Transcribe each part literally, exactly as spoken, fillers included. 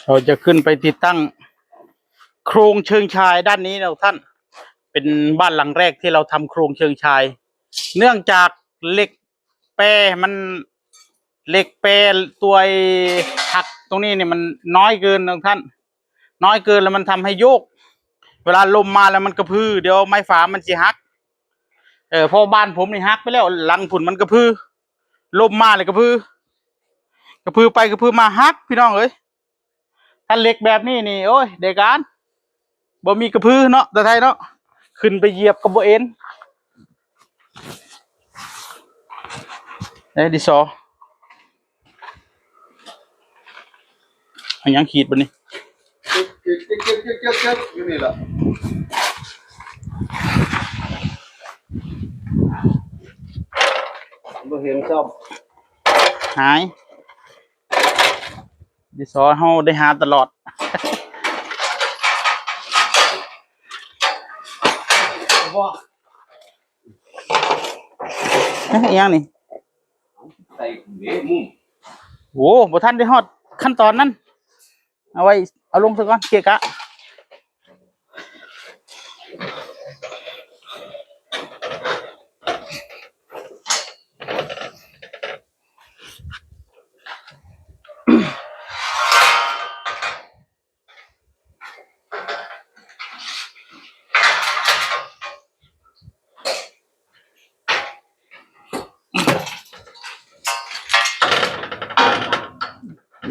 เราจะขึ้นไปติดตั้งโครงเชิงชายด้านนี้นะท่าน เป็นบ้านหลังแรกที่เราทำโครงเชิงชาย เนื่องจากเหล็กแปรมัน เหล็กแปรตัวไอ้หักตรงนี้เนี่ยมันน้อยเกินนะท่าน น้อยเกินแล้วมันทำให้โยก เวลาลมมาแล้วมันกระพือ เดี๋ยวไม้ฝามันสิหัก เออ เพราะบ้านผมนี่หักไปแล้ว หลังผุ่นมันกระพือ ลมมาเลยกระพือ กระพือไปกระพือมาหัก พี่น้องเอ้ย ถ้าเหล็กแบบนี้นี่ โอ้ย ได้การ บ่มีกระพือเนาะ แต่ไทยเนาะ ขึ้นไปเหยียบกับบ่เอ็น ได้ดิซอ อันยังขีดบนนี้ เก็บเก็บเก็บเก็บเก็บเก็บอยู่นี่แหละ บ่เห็นซ้ำ หาย ดิซอเฮาได้หาตลอด บ่ เอ๊ะ อีหยังนี่ ใส่เละมุม โอ้ บ่ทันได้ฮอดขั้นตอนนั้น เอาไว้ เอาลงซะก่อน เกะกะ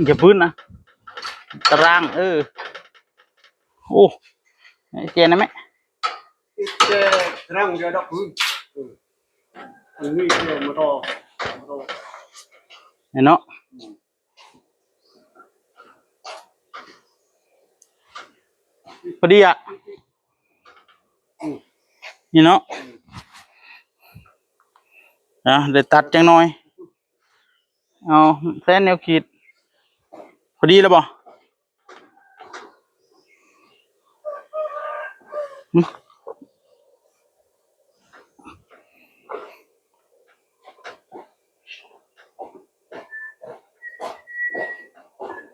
อย่าพื้นนะ ตาราง เออ โอ้ ไอ้เจนนะแม่ ไอ้เจนตารางเดียวดอกพื้น เออ อันนี้เจนมาต่อ มาต่อ เห็นเนาะ พอดีอ่ะ นี่เนาะ อ่ะ เดี๋ยวตัดจังหน่อย เอาแฟนแนวขีด พอดีแล้วบ่ อืม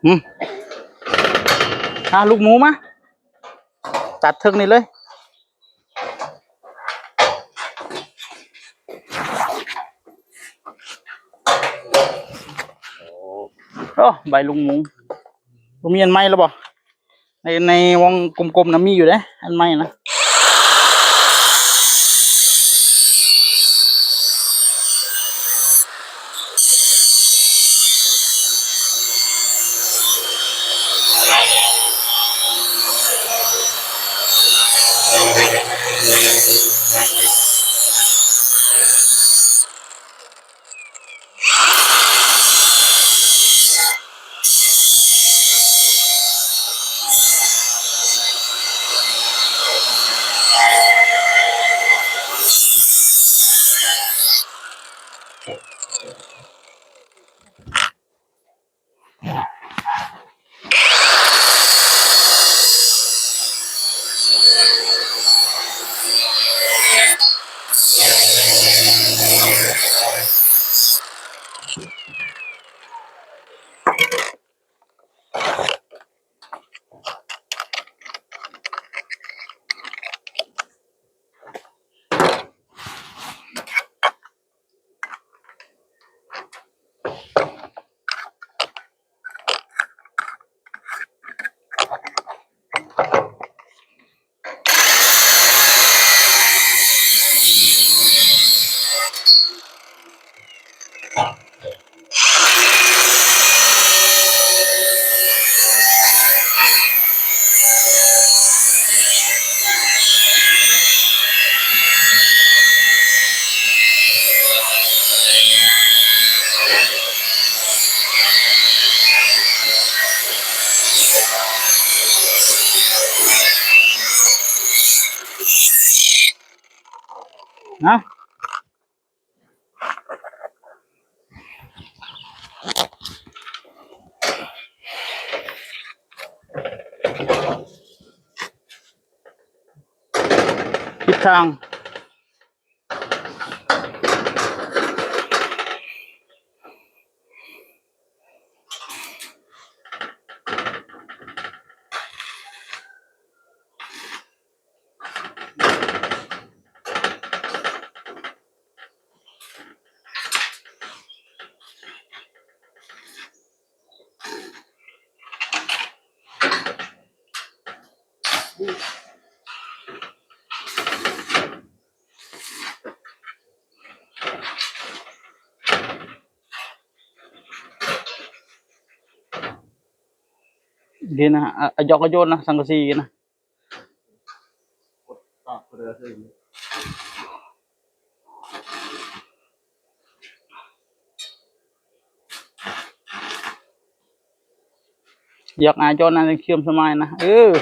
อืม อ่ะ ลูกหมูมา ตัดเทิงนี่เลย โอ้ ใบลูกหมู บ่มีอันใหม่แล้วบ่ ใน ในวงกลมๆนะมีอยู่เด้ อันใหม่นะนะ ทิศทาง Di na, a-, adyo ka dyan na, sangkasi na. Yak nga dyan na, nagsiyam sa mga na. Eh.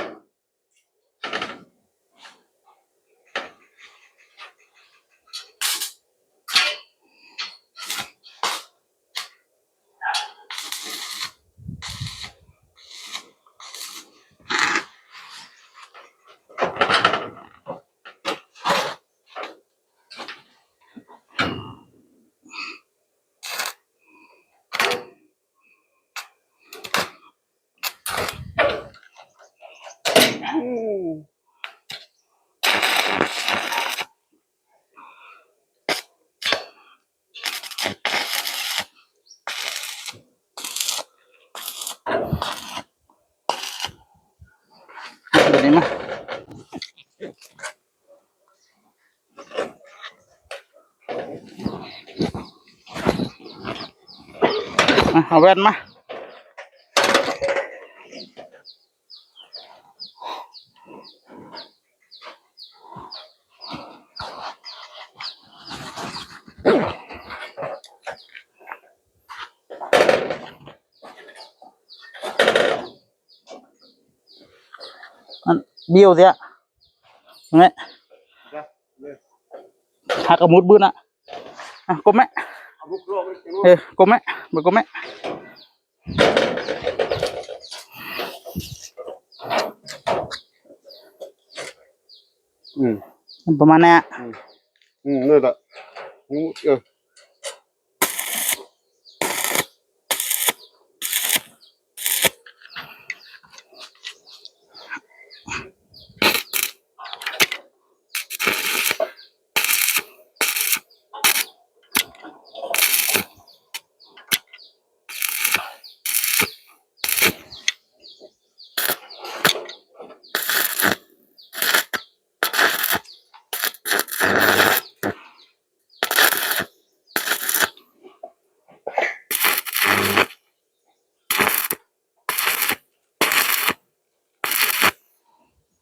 Dali, ma. Ah, awen, ma. An-, biyo siya. Nge. Hakamut bu na. Ah, kume. Eh, kume. Ba kume. Hmm. Ang pamana. Hmm. Hmm, ano ta? Hmm, eh.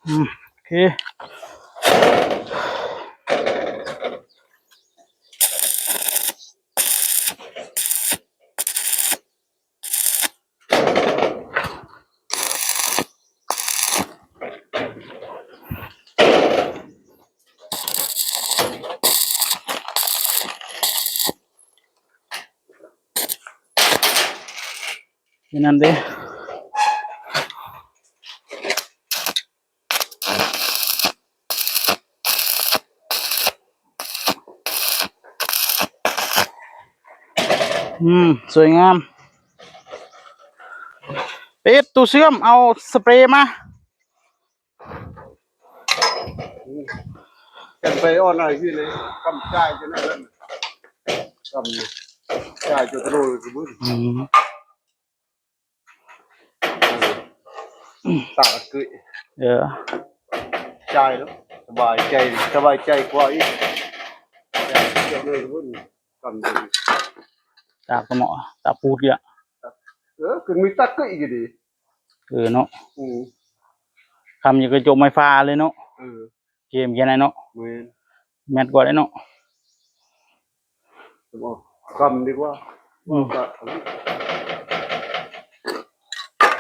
Hmm, okay. Yan, ande. Hmm, สวยงาม เป๊ะ ตัวเชื่อม เอาสเปรย์มา Kan bay on ay hili, kam chay jana lan. Kam chay jo tro ke bun. Hmm. Ta ke. Ya. Chay lo. Sabai chay, sabai chay kwa i. Chay jo tro ke bun. Kam. Ta ko mo, ta put ya. Eh, kun mi ta ke gidi. เออเนาะ อืม คำนี้ก็จบไม้ฟ้าเลยเนาะ เออ เกมแค่นั้นเนาะ แม่น แมตช์ก่อนเลยเนาะ บอกคำดีกว่า อืม บอกกะ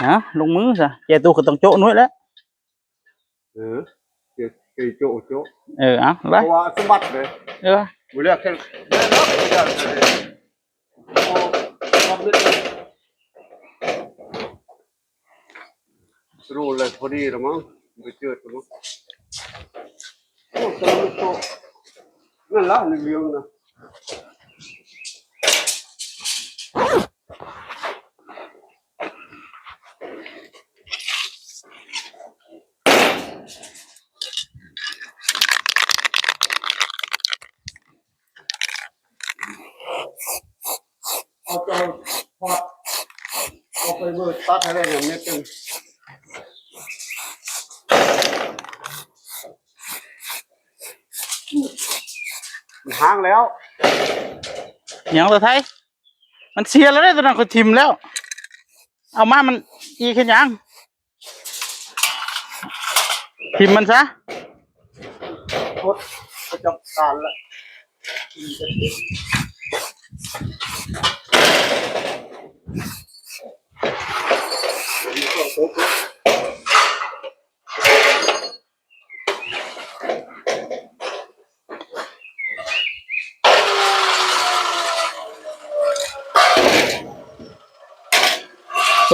ฮะ ลงมือซะ แกตัวก็ต้องโจ๊ะน้อยแล้ว เออ เก เกโจ๊ะโจ๊ะ เออ เอา ไป เพราะว่าสมบัติเลย เออ บ่เลือกแค่ โอ้ ความนึก รู้เลยพอดีแล้วมั้ง ไปเจิดแล้วมั้ง โอ้ แต่มันโต นั่นละเหลืองๆนะ เอาไปทอด เอาไปเบิดตัดให้ได้เนี่ยเม็ดกัน หางแล้ว หยังตาไทย มันเสียแล้วเด้ ตัวนั้นเขาถิ่มแล้ว เอามามันอีกเฮ็ดหยัง ถิ่มมันซะ หมดประจำการละ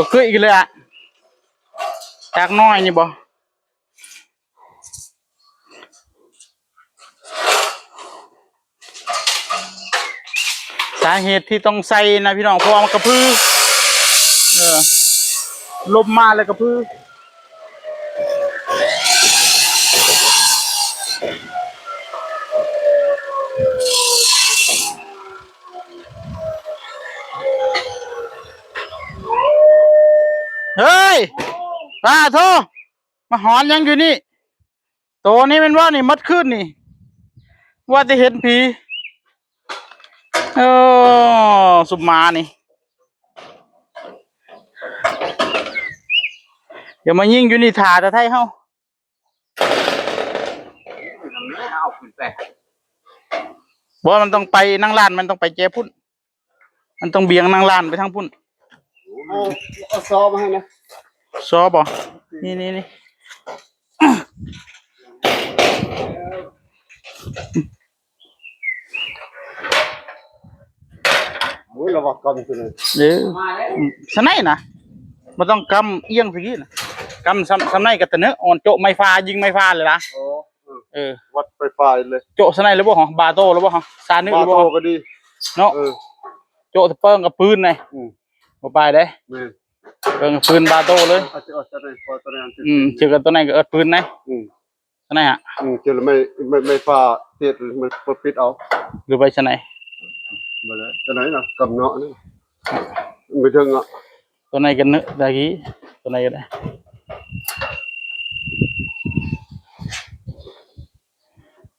ตัวกึ้ยอีกเลยอะ จากน้อยนี่บ่ สาเหตุที่ต้องใส่นะพี่น้อง เพราะว่ามันกระพือ เออ ลมมาเลยกระพือ เฮ้ย ป้าโท มาหอนหยังอยู่นี่ โตนี่แม่นบ่นี่ หมดคืนนี่ ว่าจะเห็นผี เออ ซุมหมานี่ อย่ามายิงอยู่นี่ ถ่าแต่ไทยเฮา เอาขึ้นไป บ่ มันต้องไปนั่งร้าน มันต้องไปแจพุ่น มันต้องเบี่ยงนั่งร้านไปทางพุ่น เอา เอาซอมาให้นะ ซอบ่ นี่ นี่ นี่ โอ้ย ระวังกำตัวเลย เออ สไนนะ บ่ต้องกำเอียงสิกี้นะ กำสำ สำไนกับตะเนอะ อ่อนโจะไม้ฟ้า ยิงไม้ฟ้าเลยนะ โอ้ เออ วัดไฟฟ้าเลย โจะสไนเลยบ่ฮะ บาโต้เลยบ่ฮะ ซานึ บา เลยบ่ โต้ ฮะ ก็ดี เนาะ เออ โจะเปิ้งกับปืนไง อืม บ่ไปเด้ แม่น เปิ้งกับปืนบาโต้เลย เอา เอา เอา เอา เอา อืม เจอกันตัวไหนก็เอิดปืนไง อืม ตัวไหนฮะ อืม เจอแล้วไม่ ไม่ ไม่ฟ้าเตียด มันปิดเอา หรือไปชะไหน บ่ได้ ตัวไหนนะ กำเนาะนี่ ไม่ถึงอ่ะ ตัวไหนกันเนอะตะกี้ ตัวไหนกันได้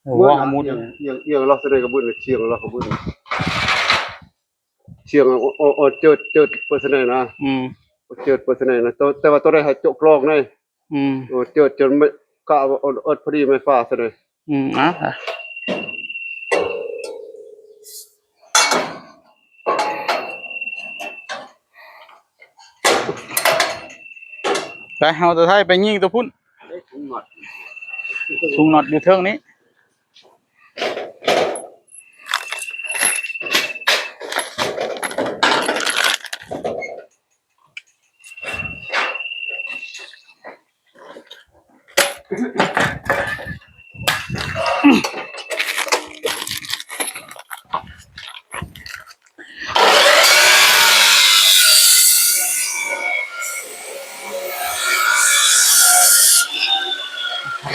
โอ้โห เมื่อ หามุด เอียง เอียง เอียงเราแสดงกับบุญ เชียงเรากับบุญ เชียง โอ้ โอ้ โอ้ เจิด เจิดเปอร์เซ็นต์นะ อืม เจิดเปอร์เซ็นต์นะ ตัว แต่ว่าตัวได้หาโจะกลองไง อืม โอ้ เจิดจนไม่ กะว่าอด อดพอดีไม่ฟ้าซะเลย อืม อ่ะ ไป เอาตัวไทยไปยิงตัวพุ่น เอ้ย ถุงหนอด ถุงหนอดอยู่เทิงนี้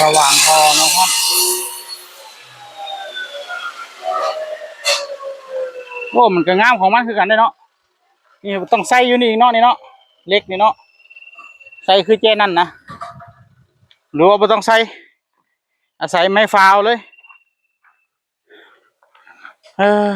ระหว่างคอนะครับ โอ้ มันก็งามของมันคือกันเด้เนาะ นี่ต้องใส่อยู่นี่อีกเนาะ นี่เนาะ เหล็กนี่เนาะ ใส่คือแจ้นั่นนะ หรือว่าบ่ต้องใส่ อาศัยไม้ฟาวเลย เออ